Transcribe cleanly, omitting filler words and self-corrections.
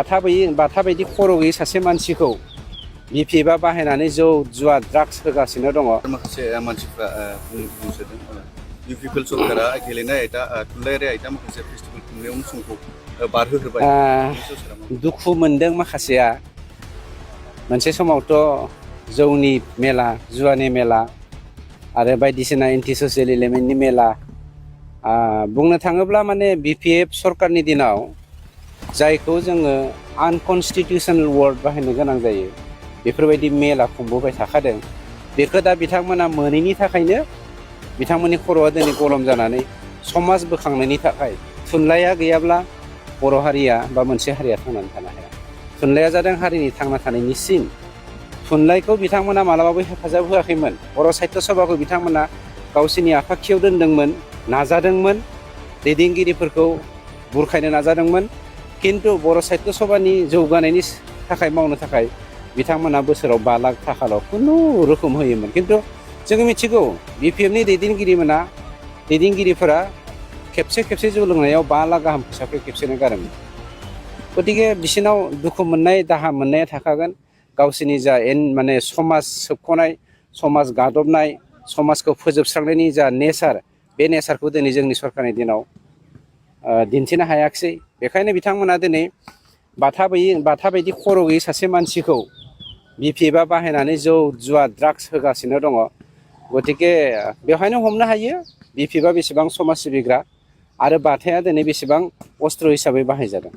बाथा बायदि खर' गैयै सासे मानसिखौ बिपिएफआ बाहायनानै जौ जुवा ड्राग्स होगासिनो दङ। माखासे मानसिफ्रा बुंसोदों इउपिपिएल सरकारा गेलेनाय आयदा थुनलाइयारि आयदा माखासे फेस्टिभेल खुंनायावनो समखौ बारहोहोबाय। दुखु मोनदों माखासेया। मोनसे समावथ' जौनि मेला, जुवानि मेला आरो बायदिसिना एन्टि ससियेल एलिमेन्टनि मेला, बुंनो थाङोब्ला माने बिपिएफ सरकारनि दिनाव जायखौ जोङो आनकनस्टिटिउसनेल वार्ड बाहायनो गोनां जायो, बेफोरबायदि मेला खुंबोबाय थाखादों। बेखौ दा बिथांमोना मोनैनि थाखायनो बिथांमोननि खर'आ दिनै गरम जानानै समाज बोखांनायनि थाखाय थुनलाइया गैयाब्ला बर' हारिया बा मोनसे हारिया थांनानै थानो हाया। थुनलाइया जादों हारिनि थांना थानायनि सिन। थुनलाइखौ बिथांमोना मालाबाबो हेफाजाब होआखैमोन। बर' साहित्य सभाखौ बिथांमोना गावसोरनि आफाखियाव दोनदोंमोन, नाजादोंमोन, दैदेनगिरिफोरखौ बुरखायनो नाजादोंमोन। खिन्थु बर' साहित्य सभानि जौगानायनि थाखाय मावनो थाखाय बिथांमोना बोसोराव 5 लाख थाखाल' खुनु रोखोम होयोमोन। खिन्थु जोङो मिथिगौ बिपिएफनि दैदेनगिरिफोरा खेबसे जौ लोंनायाव 5 लाख गाहाम फैसाखौ खेबसेनो गारोमोन। गतिके बिसोरनाव दुखु मोननाय, दाहा मोननाया थाखागोन। गावसोरनि जा माने समाज सोबख'नाय, समाज गादबनाय, समाजखौ फोजोबस्रांनायनि जा नेचार, बे नेचारखौ दिनै जोंनि सरकारनि दिनाव दिन्थिनो हायाखिसै। बेखायनो बिथांमोना दिनै बाथा बायदि खर' गैयै सासे मानसिखौ बिपिएफआ बाहायनानै जौ जुवा ड्राग्स होगासिनो दङ। गतिके बेवहायनो हमनो हायो बिपिएफआ बेसेबां समाज सिबिग्रा आरो बाथाया दिनै बेसेबां अस्त्र हिसाबै बाहायजादों।